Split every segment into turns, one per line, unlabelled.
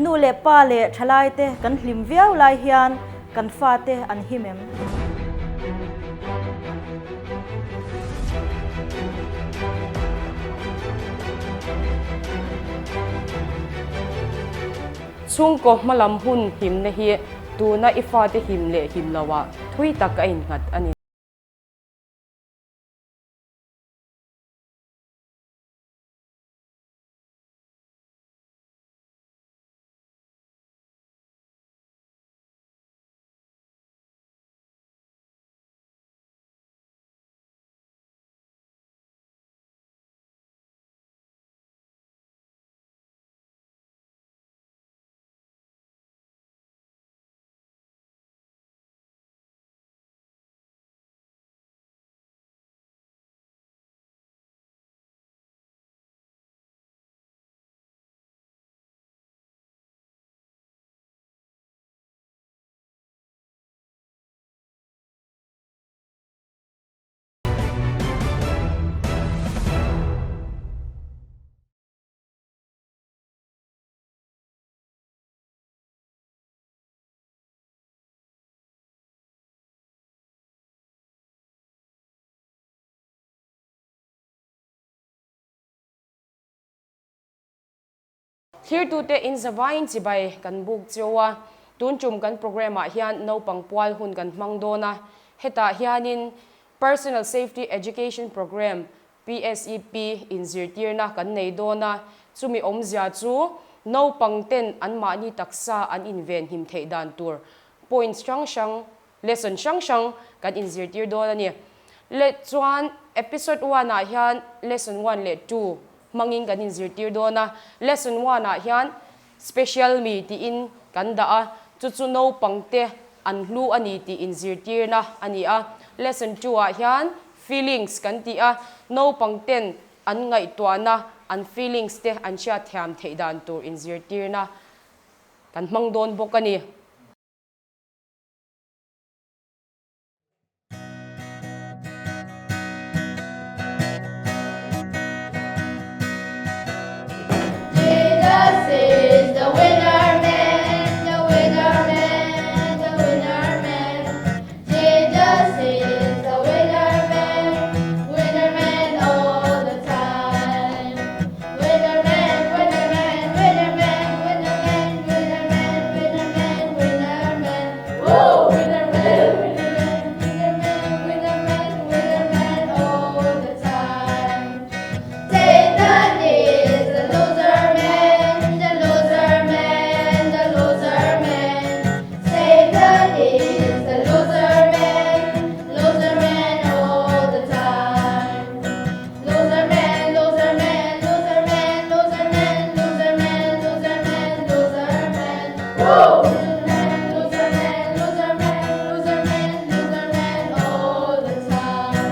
Nu leh pa leh thalaite kan hlim viau lai hian kan fate an him em?
Chhungkaw hmalam hun himna hi tuna i fate him leh him loah thui tak a innghat a ni. Thirtute in zavaiin chibai kan buk cheu a, tun tum kan programme ah hian naupang pual hun kan hmang dawn a, hetah hianin Personal Safety Education Programme, PSEP, inzirtirna kan nei dawn a, chumi awmzia chu naupang ten anmahni taksa an invenhim theih dan tur points hrang hrang, lesson hrang hrang kan inzirtir dawn a ni. Leh chuan episode one ah hian lesson one leh two hmangin kan inzirtir dawn a, lesson one ah hian special mi tiin kan dah a, chu chu naupang te an hlu a ni tih inzirtirna a ni a. Lesson two ah hian feelings kan ti a, naupang ten an ngaihtuahna, an feelings te an hriatthiam theih dan tur inzirtirna kan hmang dawn bawk a ni.
Jesus is the winner man, the winner man, the winner man. Jesus is the winner man, winner man all the time. Winner man, winner man, winner man, winner man, winner man, winner man, winner man. Woo! Winner man, winner man, winner man, winner man, winner man all the time. Satan is the loser man, the loser man, the loser man. Satan is the loser man, loser man all the time. Loser man, loser man, loser man, loser man, loser man, loser man, loser man. Woo! Loser man, loser man, loser man, loser man all the time.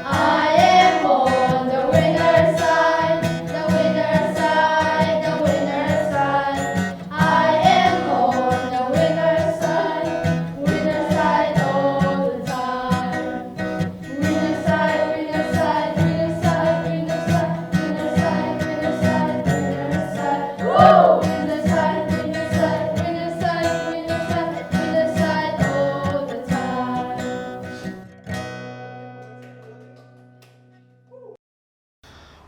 I am on the winner's side, the winner's side, the winner's side. I am on the winner's side, winner's side all the time. Winner's side, winner's side, winner's side, winner's side, winner's side, winner's side, winner's side. Woo! Winner's side, winner's side, winner's side, winner's side, winner's side all the time.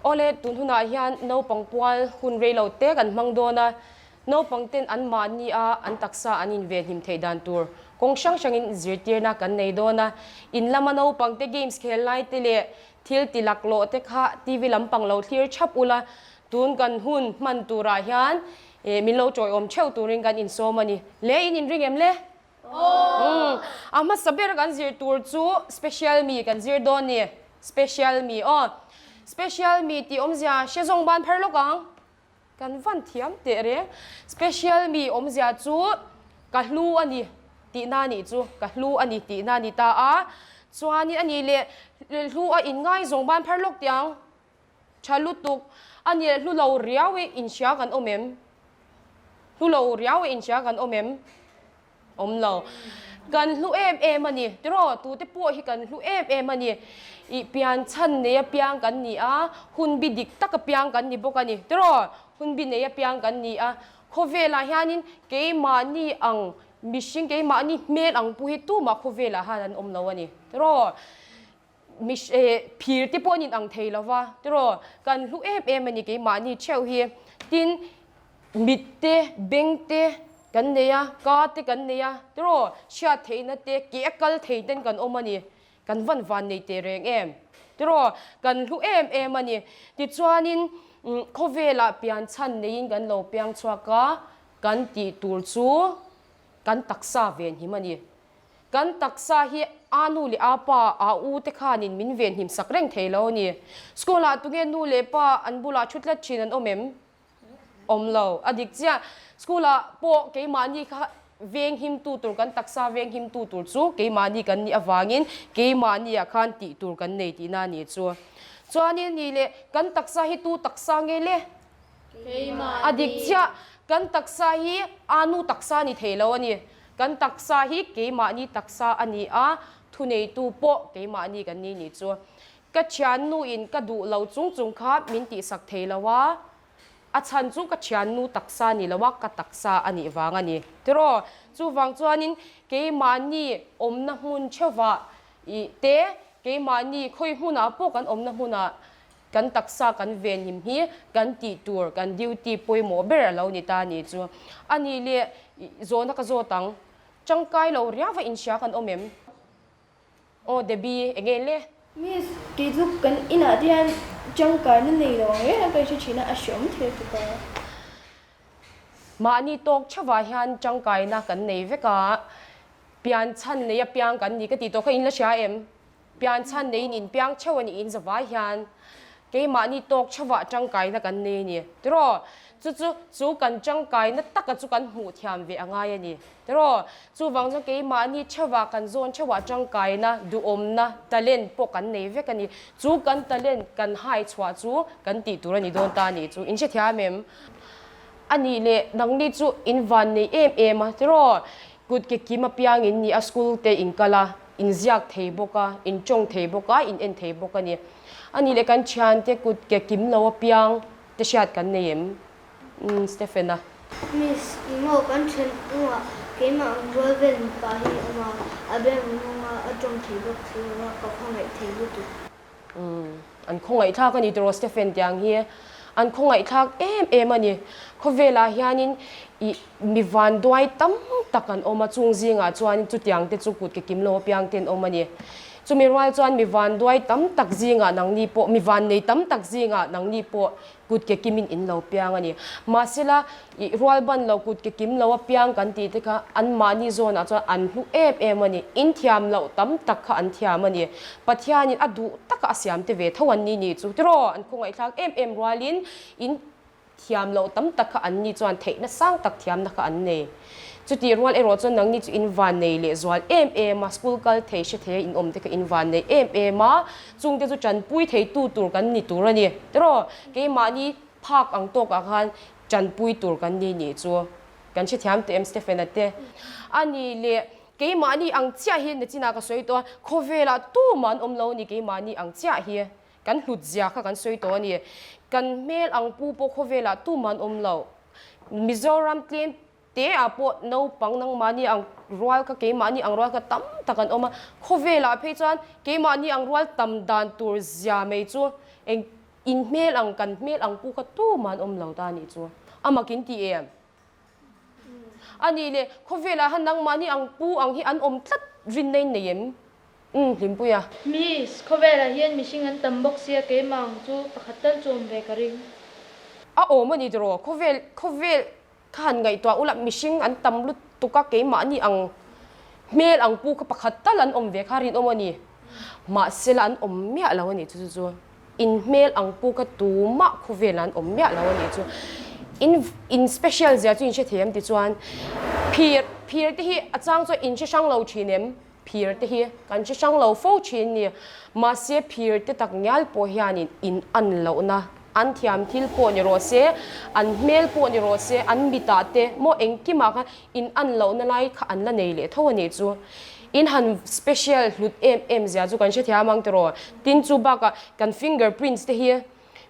Awle, tun hunah hian naupang pual hun rei lo te kan hmang dawn a, naupang ten an mahni a an taksa an invenhim theih dan tur kawng hrang hrangin zirtirna kan nei dawn a, in lama naupang te games khel lai te leh thil ti laklawh te kha TV lampang lo thlir thap ula, tun kan hun hman turah hian min lo tawiawm theuh turin kan insawm a ni. Le in inring em le? Umm a hmasa ber kan zir tur chu special mi kan zir dawn ni special mi aw special mi tih awmzia hre zawng ban phar lawk ang kan van thiam teh reng special mi awmzia chu ka hlu a ni tihna nih chu ka hlu a ni tihna a ni ta a chuanin a nih leh hlu a inngai zawng ban phar lawk tih ang. Tha lutuk. A nih hlu lo riau i inhria kan awm em? Hlu lo riau i inhria kan awm em? Awm lo. Kan hlu em em a ni. Tiraw, tute pawh hi kan hlu em em a ni. I pian chhan nei apiang kan ni a, hun bi dik tak apiang kan ni bawk a ni. Tiraw? Hun bi nei apiang kan ni a. Khawvelah hianin keimahni ang mihring, keimahni hmel ang pu hi tumah khawvelah han an awm lo a ni. Tiraw? Phir te pawh an inang thei lo va, tiraw? Kan hlu em em a ni keimahni theuh hi. Tin, mit te, beng te kan nei a, ka te kan nei a, tiraw? Hriat theihna te, ke a kal thei ten kan awm a ni. Kan van van nei teh reng em? Tiraw? Kan hlu em em a ni. Tichuanin, khawvelah pian chhan neiin kan lo piang chhuak a, kan tih tur chu kan taksa venhim a ni. Kan taksa hi a nu leh a pa, a u te khanin min venhim sak reng thei lo a ni. School ah tunge nu leh pa an bulah thu tlat thin an awm em? Awm lo. A dik chiah. School ah pawh keimahni kha venghim tu tur, kan taksa venghim tu tur chu keimahni kan nih avangin keimahni ah khan tih tur kan nei tihna a ni chu. Chuanin ni leh kan taksa hi tu taksa nge le? A dik chiah. Kan taksa hi a nu taksa ni thei lo a ni. Kan taksa hi keimahni taksa a ni a, thuneitu pawh keimahni kan ni nih chu. Ka thiannuin ka duh lo chung chung kha min tihsak thei lo a, a chhan chu ka thiannu taksa ni lo a, ka taksa a nih vang a ni. Tiraw? Chuvang chuanin keimahni awmna hmun theuhvah ih te, keimahni khawi hmunah pawh kan awmna hmunah Kan taksa kan venhim hi kan tih tur, kan duty pawimawh ber a lo ni ta ni chu. A nih leh zawhna ka zawt ang, tangkai lo riau va inhria kan awm em? Aw Debbie, enge le?
Miss, kei chu kan inah te hian tangkaina nei lo ang reng a ka hre thin a, a hreawm thei tuk a.
Mahni tawk theuhah hian tangkaina kan nei vek a, pian chhan nei apiang kan ni ka tih tawh kha in la hria em? Pian chhan neiin in piang theuh a nih in zavai hian keimahni tawk theuhah tangkaina kan nei a ni. Tiraw? Chu chu chu kan tangkaina taka chu kan hmuh thiam ve a ngai a ni. Tiraw? Chuvang chuan keimahni theuhah kan zawn theuhah tangkaina, duhawmna, talent pawh kan nei vek a ni. Chu kan talent kan hai chhuah chu kan tih tur a ni dawn ta a nih chu. In hrethiam em? A nih leh nangni chu in van nei em em a. Tiraw? Kut ke kim apiang in ni a, school te in kal a. In ziak thei bawk a, in tawng thei bawk a, in en thei bawk a ni. A nih leh kan thiante kut ke kim lo apiang te hriat kan nei em? Umm Stephen a.
Miss, i maw kan thian hnungah keimah ang rual vel mipa hi a awm a, a beng nghawng a, a tawng thei bawk si lo a, ka khawngaih thei lutuk.
Umm, an khawngaihthlak a ni tiraw Stephen tiang hi an khawngaihthlak em em a ni. Khawvelah hianin ih mi vanduai tam tak an awm a, chung zingah chuan chutiang te chu kut ke kim lo apiang te an awm a ni. Chumi rual chuan mi vanduai tam tak zingah nangni pawh, mi vannei tam tak zingah nangni pawh Kut ke kimin in lo piang a ni. Mahsela, i rual ban lo kut ke kim lo a piang kan tih te kha anmahni zawnah chuan an hlu em em a ni. In thiam loh tam tak kha an thiam a ni. Pathianin a duh taka a siam te ve tho an ni nih chu. Tiraw, an khawngaihthlak em em rualin in thiam loh tam tak kha an ni chuan theihna sang tak thiamna kha an nei. Chutih rual erawh chuan nangni chu in van nei leh zual em em a, school kal thei hre thei a in awm te kha in van nei em em a, chungte chu tanpui thei tu tur kan ni tur a ni. Tiraw, keimahni phak ang tawkah khan tanpui tur kan ni nih chu kan hrethiam teh em Stephen-a te. A ni leh keimahni ang chiah hi nachinah ka sawi tawh a, khawvelah tumah an awm lo a ni keimahni ang chiah hi kan hlut zia kha kan sawi tawh a ni. Kan hmel ang pu pawh khawvelah tumah an awm lo. Mizoram tlem Te ah pawh naupang nangmahni ang rual kha keimahni ang rual kha tam tak an awm a, khawvelah phei chuan keimahni ang rual tam dan tur zia mai chu eng in hmel ang kan hmel ang pu kha tumah an awm lo ta anih chu a mak in ti em? A nih leh khawvelah han nangmahni ang pu ang hi an awm tlat rinna in nei em? Umm Hlimpui a.
Miss, khawvelah hian mihring an tam bawk sia keimah ang chu pakhat tal chu awm ve ka ring.
A awm a ni tiraw? Khawvel khawvel Ka han ngaihtuah ula mihring an tam lutuk a, keimahni ang hmel ang pu kha pakhat tal an awm ve kha rinawm a ni. Mahsela an awm miah lo a nih chu chu chu. In hmel ang pu kha tumah khawvelah an awm miah lo a nih chu. In in special zia chu in hre thei em ti chuan phir phir te hi a chang chuan in hre hrang lo thin em? Phir te hi kan hre hrang lo fo thin ni. Mahse phir te tak ngial pawh hianin in an lohna, an thiam thil pawh ni rawh se, an hmel pawh ni rawh se, an mitah te maw engkimah khan in an lohna lai kha an la nei leh tho a nih chu. In han special hlut em em zia chu kan hrethiam ang tiraw? Tin chu bakah kan finger prints te hi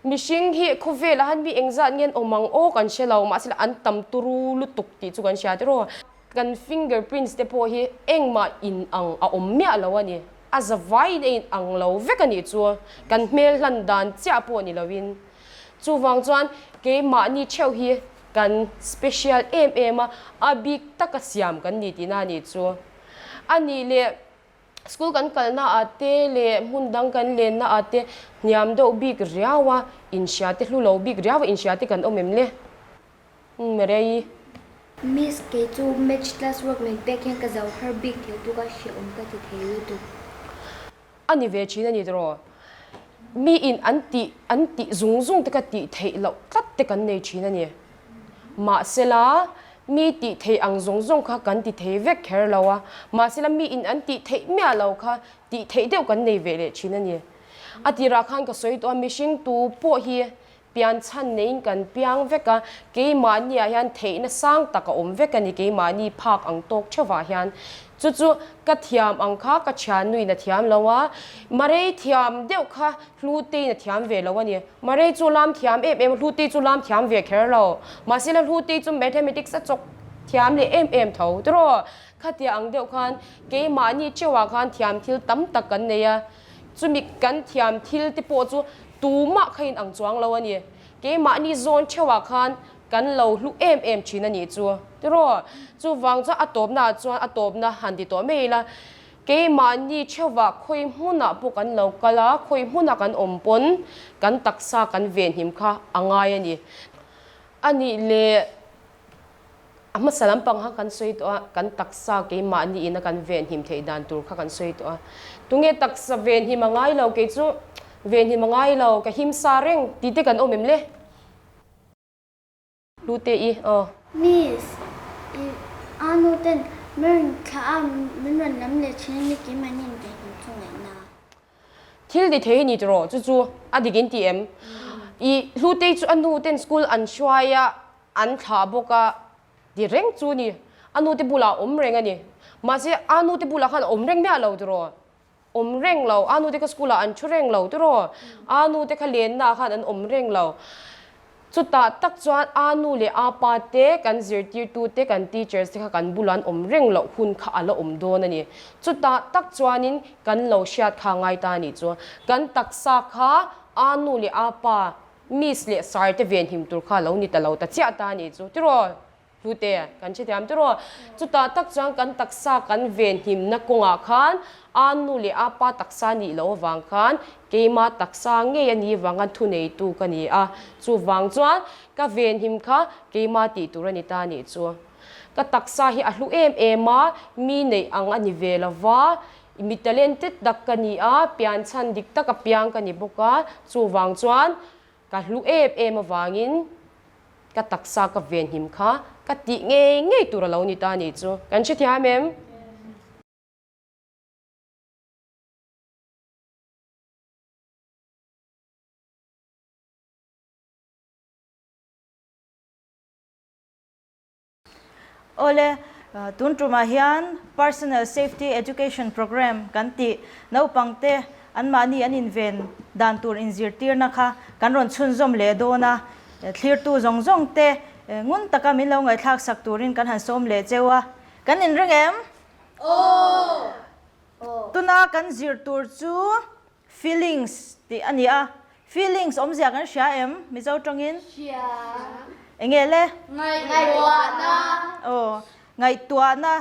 mihring hi khawvelah han mi engzat nge an awm ang aw kan hre lo mahse an tam turu lutuk tih chu kan hria tiraw? Kan finger prints te pawh hi engmah in ang a awm miah lo a ni. A za vaiin a in ang lo vek a nih chu. Kan hmel hlan dan chiah pawh ni loin. Chuvang chuan keimahni theuh hi kan special em em a, a bik taka siam kan ni tihna a nih chu. A nih leh school kan kalna ah te leh hmun dang kan lenna ah te hniam deuh bik riau a, inhria te hlu lo bik riau a inhria te kan awm em le? Umm rei.
Miss kei chu match class work min pek hian ka zo har bik thei tuk a hrehawm ka ti thei lutuk.
A ni ve thin a ni tiraw? Mi in an tih an tih zung zung te ka tih theih loh tlat te kan nei thin a ni. Mahsela mi tih theih ang zawng zawng kha kan ti thei vek kher lo a, mahsela mi in an tih theih miah lo kha tih theih deuh kan nei ve leh thin a ni. A tirah khan ka sawi tawh a, mihring tu pawh hi Pian chhan neiin kan piang vek a, keimahniah hian theihna sang tak a awm vek a ni, keimahni phak ang tawk theuhah hian. Chu chu ka thiam ang kha ka thiannuin a thiam lo a, Marei thiam deuh kha Hluteiin a thiam ve lo a ni. Marei chu lam thiam em em a, Hlutei chu lam thiam ve kher lo. Mahse la Hlutei chu Mathematics a chawk thiam leh em em tho tiraw? Khatia ang deuh khan keimahni theuhah khan thiam thil tam tak kan nei a. Chumi kan thiam thil te pawh chu tumah kha in ang chuang lo a ni. Keimahni zawn theuhah khan kan lo hlu em em thin a nih chu. Tiraw? Chuvang chuan a tawpnaah chuan a tawpna han ti tawh mai ila, keimahni theuhah khawi hmunah pawh kan lo kal a, khawi hmuna kan awm pawn kan taksa kan venhim kha a ngai a ni. A nih leh. A hmasa lampang kha kan sawi tawh a, kan taksa keimahni ina kan venhim theih dan tur kha kan sawi tawh a. Tunge taksa venhim a ngai lo, kei chu venhim a ngai lo, ka him sa reng tih te kan awm em le? Hlute i, aw.
Miss, i anu ten min rawn thlah a, min rawn lam leh thin a ni keimahni in venhim chu ngaihna.
Thil ti thei hi ni tiraw? Chu chu a dik in ti em? I Hlutei chu a nu ten school an hruai a, an thlah bawk a ti reng chu ni. A nu te bulah a awm reng a ni. Mahse a nu te bulah khan a awm reng miah lo tiraw? Awm reng lo. A nu te kha school ah an thu reng lo tiraw? A nu te kha lenna ah khan an awm reng lo. Chutah tak chuan a nu leh a pa te, kan zirtirtu te, kan teachers te kha kan bulah an awm reng loh hun kha a la awm dawn a ni. Chutah tak chuanin kan lo hriat kha ngai ta a nih chu. Kan taksa kha a nu leh a pa, miss leh sir te venhim tur kha a lo ni ta lo ta chiah ta a nih chu. Tiraw? Hlute, kan hrethiam tiraw? Chutah tak chuan kan taksa kan venhimna kawngah khan a nu leh a pa taksa nih loh avang khan keima taksa ngei a nih vanga thuneitu ka ni a. Chuvang chuan ka venhim kha keima tih tur a ni ta nih chu. Ka taksa hi a hlu em em a, mi neih ang a ni ve lo va, mi talented tak ka ni a, pianchhan dik taka piang ka ni bawk a, chuvang chuan Ka hlu em em avangin ka taksa ka venhim kha ka tih ngei ngei tur a lo ni ta a nih chu. Kan hrethiam em?
Awle, tun tumah hian Personal Safety Education Programme kan tih naupangte anmahni an inven dan tur inzirtirna kha kan rawn chhunzawm leh dawn a, thlirtu zawng zawng te ngun taka min lo ngaihthlak sak turin kan han sawm leh cheu a, kan inring em?
Aw!
Tuna kan zir tur chu Feelings tih a ni a, feelings awmzia kan hria em Mizo tawngin?
Hria.
Enge le?
Ngaihtuahna.
Aw, ngaihtuahna,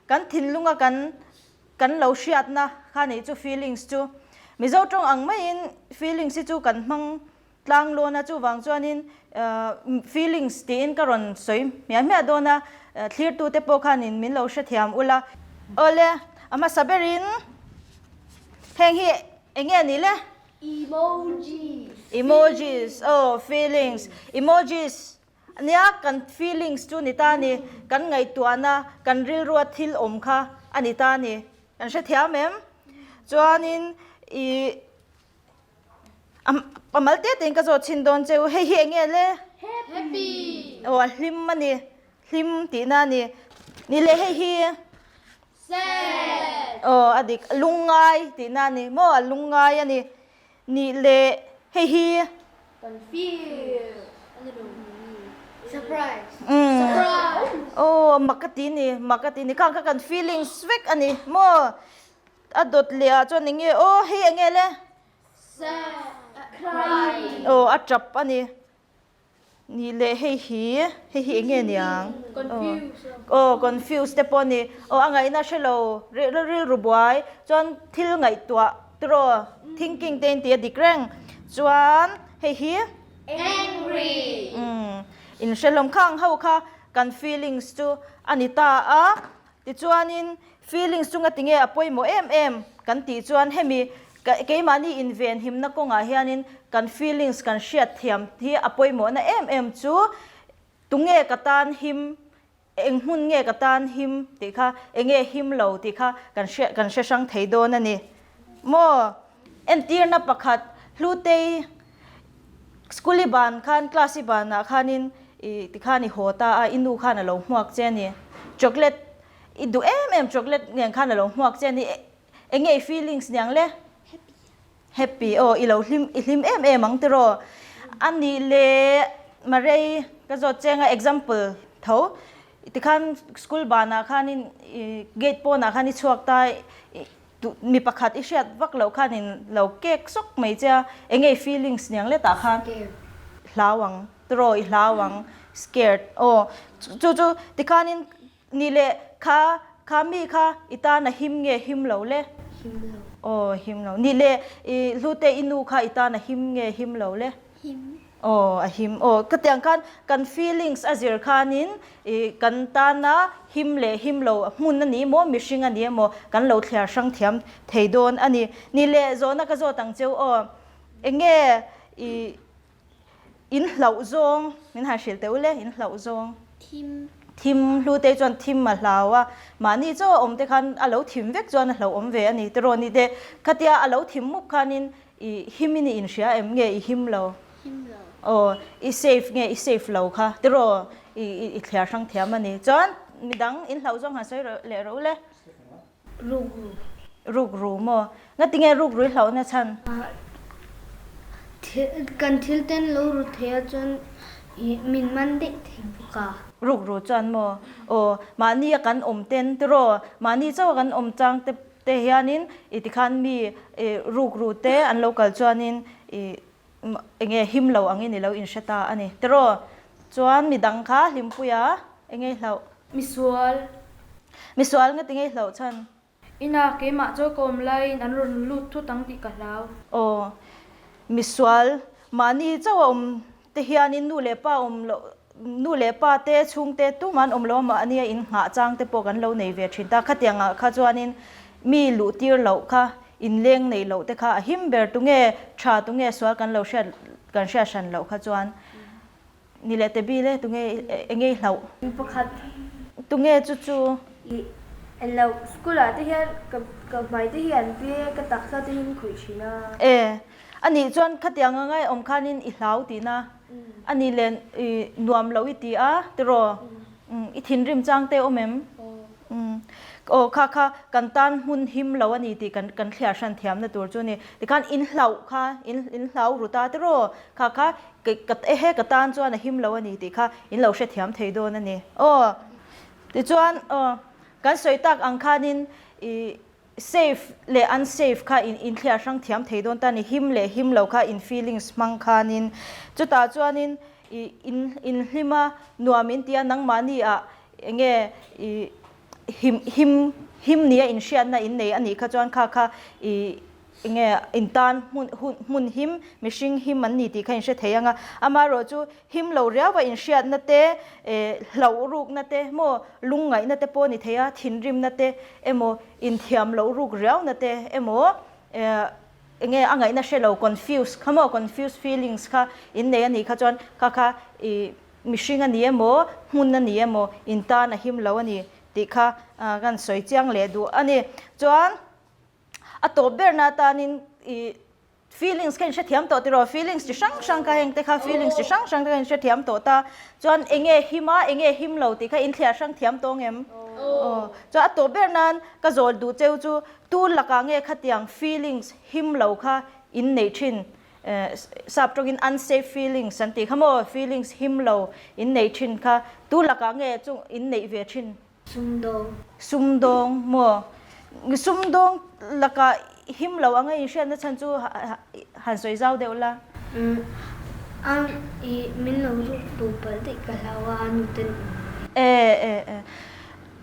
kan thinlunga kan kan lo hriatna kha nih chu feelings chu. Mizo tawng ang maiin feelings hi chu kan hmang tlang lawn a, chuvang chuanin feelings tiin ka rawn sawi hmiah hmiah dawn a, thlirtute pawh khanin min lo hrethiam ula. Awle, a hmasa berin heng hi eng nge ni le?
Emojis.
Emojis, aw feelings, emojis ania kan feelings chu ni ta a ni, kan ngaihtuahna, kan rilrua thil awm kha a ni ta a ni, kan hrethiam em? Chuanin ih. A mal te tein ka zawt chhin dawn che u, hei hi eng nge le?
Happy!
Aw a hlim a ni, hlim tihna a ni. Ni le hei hi?
Sad.
Aw a dik, lungngai tihna a ni maw? A lungngai a ni. Nih leh hei hi.
Confused. Surprise. Surprise.
Aw mak ka ti ni, mak ka ti ni. Khang kha kan feelings vek a ni maw? A dawt leh ah chuan eng nge aw hei eng nge le?
Sad. Crying.
Aw a tap a ni. Nih leh hei hi, hei hi eng nge niang?
Confused.
Aw confused te pawh a ni. Aw a ngaihna hre lo, rilru buai chuan thil ngaihtuah tiraw thinking te in tih a dik reng. Chuan hei hi.
Angry.
Umm inhre hlawm khang ho kha kan feelings chu a ni ta a. Tichuanin feelings chunga tinge a pawimawh em em kan tih chuan hemi keimahni invenhimna kawngah hianin kan feelings kan hriat thiam hi a pawimawhna em em chu tunge ka tan him, eng hmun nge ka tan him tih kha, enge him lo tih kha kan hriat kan hre hrang thei dawn a ni maw? Entirna pakhat Hlutei school i ban khan class i banah khanin i tikhan i haw ta a, i nu khan a lo hmuak che a ni. Chocolate i duh em em chocolate nen khan a lo hmuak che a ni. Eng nge i feelings niang le?
Happy.
Happy aw i lo hlim i hlim em em ang tiraw? A nih le Marei ka zawt che anga example tho tikhan school banah khanin i gate pawnah khan i chhuak ta i Mi pakhat i hriat vak loh khan in lo kek sawk mai che a, eng nge i feelings niang letah khan hlau ang, tiraw i hlau ang, scared aw chu chu tikhanin ni leh kha kha mi kha i tan a him nge him lo le?
Him lo.
Aw him lo. Ni leh i hlute i nu kha i tan a him nge him lo le?
Him.
Aw a him aw ka tiang khan kan feelings a zir khanin ih kan tana him leh him lo hmun a ni maw mihring a ni emaw kan lo thliar hrang thiam thei dawn a ni. Ni leh zawhna ka zawt ang cheu aw eng nge ih in hlauh zawng min han hrilh teh u le in hlauh zawng.
Thim.
Thim hlu te chuan thim a hlau a mahni chaw a awm te khan a lo thim vek chuan a hlauhawm ve a ni tiraw ni te khatia a lo thim mup khanin I him in i inhria em nge i him lo?
Him lo.
Aw, i safe nge i safe lo kha tiraw i i thliar hrang thiam a ni. Chuan midang in hlauh zawng han sawi leh rawh u le.
Ruk ru.
Ruk ru maw? Ngati nge ruk ru i hlauhna chhan?
Kan thil ten lo ru thei a chuan i min man daih thei bawk a.
Ruk ru chuan maw? Aw, mahni a kan awm ten tiraw mahni chauh a kan awm chang te te hianin i tikhan mi i rukru te an lo kal chuanin i enge him lo angin i lo inhre ta a ni. Tiraw? Chuan midang kha Hlimpuia enge i hlauh?
Misual.
Misual nga tinge i hlauh chhan?
Ina keimah chaw ka awm laiin an rawn lut thut ang tih ka hlau.
Aw, misual mahni chauh a awm te hianin nu leh pa awm loh nu leh pa te chhungte tumah an awm lo a mahnia in nghah chang te pawh kan lo nei ve thin ta khatiang ah kha chuanin mi luh tir loh kha in leng neih loh te kha a him ber tunge tha tunge sual kan lo hriat kan hriat hran loh kha chuan ni leh te bil e tunge enge i hlauh
Mi pakhat
tunge chu chu
I en loh school ah te hian ka ka hmai te hi an pi ka taksa te hi an khawih thin a.
E A nih chuan khatiang anga i awm khanin i hlau tihna a nih leh i nuam lo i ti a tiraw? I thinrim chang te awm em? Aw kha kha kan tan hmun him lo a ni tih kan kan thliar hran thiamna tur chu a ni. Tikhan in hlauh kha in in hlau ru ta tiraw? Kha kha ka ehe ka tan chuan a him lo a ni tih kha in lo hrethiam thei dawn a ni. Aw tichuan aw kan sawi tak ang khanin i Safe leh unsafe kha in inthliar hrang thiam thei dawn ta ni, him leh him lo kha in feelings hmang khanin chutah chuanin i in inhlim a nuam in tia nangmahni ah enge i him him him nia inhriatna in nei a nih kha chuan kha kha i enge in tan hmun hun hmun him mihring him an ni tih kha in hre thei ang a, amaherawhchu Him lo riau a inhriatna te, hlauh rukna te maw, lungngaihna te pawh a ni thei a, thinrimna te emaw, inthiam loh ruk riauna te emaw, enge a ngaihna hre lo, confuse kha maw, confuse feelings kha in nei a nih kha chuan kha kha i mihring a ni emaw, hmun a ni emaw, in tan a him lo a ni tih kha kan sawi chiang leh duh a ni. Chuan a tawp berna atanin i. Feelings kha in hrethiam tawh tiraw? Feelings chi hrang hrang kha heng te kha feelings chi hrang hrang te kha in hrethiam tawh ta. Chuan eng nge him a, eng nge him lo tih kha in thliar hrang thiam tawh ngem? Aw. Chuan a tawh ber nan ka zawl duh cheu chu tu lakah nge khatiang feelings him lo kha in neih thin? Sap tawngin unsafe feelings an tih kha maw? Feelings him lo in neih thin kha tu lakah nge chung in neih ve thin?
Sumdawng.
Sumdawng maw? Sumdawng lakah him lo anga inhriatna chhan chu han sawi zau deuh la.
Umm a i min lo ruk bo palh daih ka hlau a a nu ten.
E e e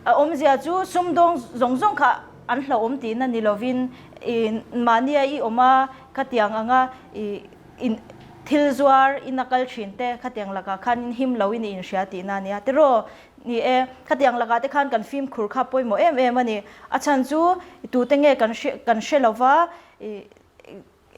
a awmzia chu sumdawng zawng zawng kha an hlauhawm tihna ni lovin i mahnia i awm a khatiang anga i in thil zuar ina kal thin te khatiang lakah khan him lo in i inhria tihna a nia tiraw? Ni e, khatiang lakah te khan kan fimkhur kha pawimawh em em a ni. A chhan chu tute nge kan hre kan hre lova i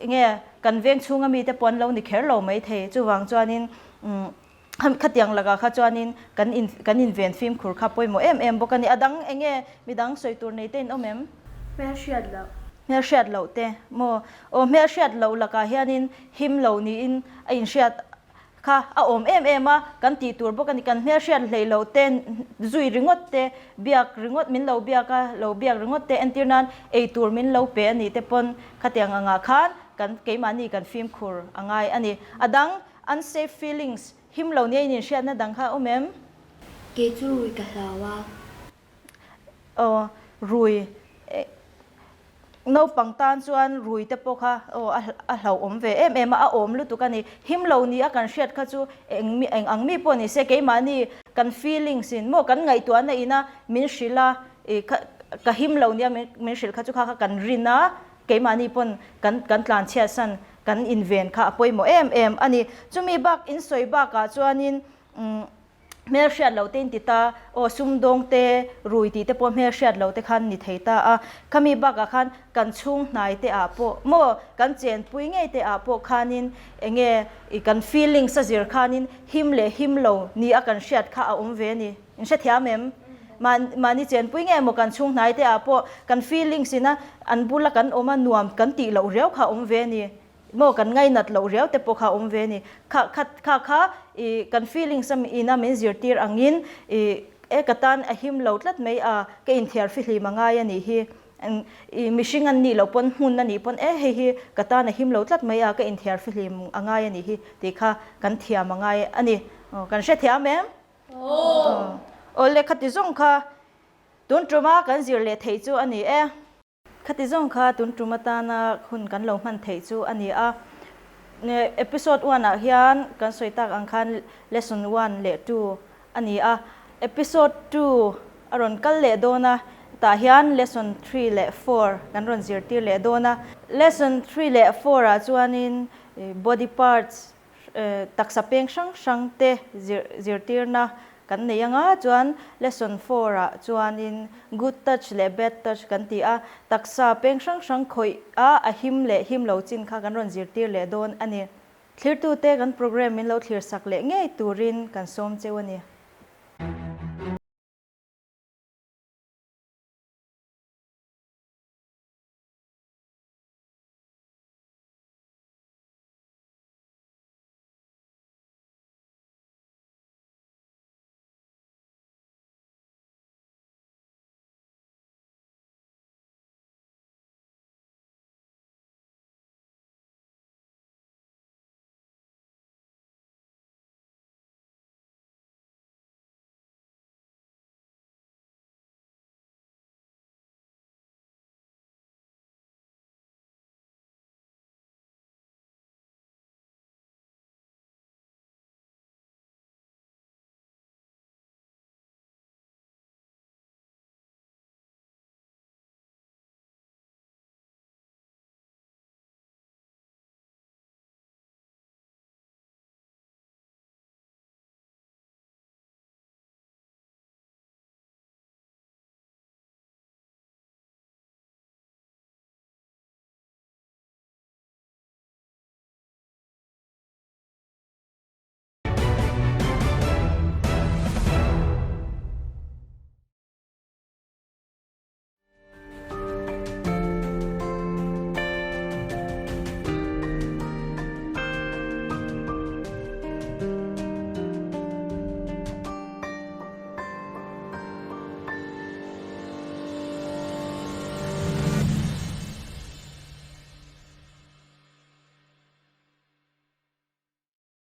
nge kan veng chhunga mite pawh an lo ni kher lo mai thei. Chuvang chuanin umm khatiang lakah kha chuanin kan in kan inven fimkhur kha pawimawh em em bawk a ni. A dang eng nge midang sawi tur nei te in awm em?
Hmelhriat loh.
Hmelhriat loh te maw? Aw hmelhriat loh lakah hianin him lo niin a inhriat Kha a awm em em a, kan tih tur bawk a ni. Kan hmelhriat hleih loh te, zui ringawt te, biak ringawt min lo biak a, lo biak ringawt te entir nan ei tur min lo pe a nih te pawn khatiang angah khan kan keimahni kan fimkhur a ngai a ni. A dang unsafe feelings him lo nia in inhriatna dang kha a awm em?
Kei chu rui ka hlau a.
Aw rui Naupang tan chuan rui te pawh kha aw a hlauhawm ve em em a, a awm lutuk a ni. Him lo ni a kan hriat kha chu eng mi eng ang mi pawh ni se keimahni kan feelings in maw kan ngaihtuahna ina min hrilh a i kha ka him lo nia min min hrilh kha chu kha kha kan rin a, keimahni pawn kan kan tlanchhiatsan kan inven kha a pawimawh em em a ni. Chumi bak insawi bakah chuanin umm Hmelhriat lo te in ti ta, aw sumdawng te, rui tih te pawh hmelhriat lo te khan ni thei ta a. Khami bakah khan kan chhung hnai te ah pawh maw kan chenpui ngei te ah pawh khanin enge i kan feelings a zir khanin him leh him lo ni a kan hriat kha a awm ve a ni. In hrethiam em? Mahni chenpui ngei maw kan chhung hnai te ah pawh kan feelings ina an bula kan awm a nuam kan tih loh riau kha a awm ve a ni. Maw kan ngainat loh riau te pawh kha awm ve a ni. Kha kha kha kha i kan feelings a ina min zirtir angin i e ka tan a him lo tlat mai a, ka inthiar fihlim a ngai a nih hi. I mihring an nih loh pawn hmun a nih pawn e hei hi ka tan a him lo tlat mai a, ka inthiar fihlim a ngai a nih hi tih kha kan thiam a ngai a ni. Aw kan hrethiam em? Aw. Aw lehkha ti zawng kha tun tuma kan zir leh theih chu a ni e. Khati zawng kha tun tum atana hun kan lo hman theih chu a ni a. Episode one ah hian kan sawi tak ang khan lesson one leh two a ni a. Episode two a rawn kal leh dawn a, tah hian lesson three leh four kan rawn zirtir leh dawn a. Lesson three leh four ah chuanin body parts Taksa peng hrang hrang te zirtirna kan nei anga chuan lesson four ah chuanin good touch leh bad touch kan ti a, taksa peng hrang hrang khawih a a him leh him lo chin kha kan rawn zirtir leh dawn a ni. Thlirtute kan program min lo thlir sak leh ngei turin kan sawm cheu a ni.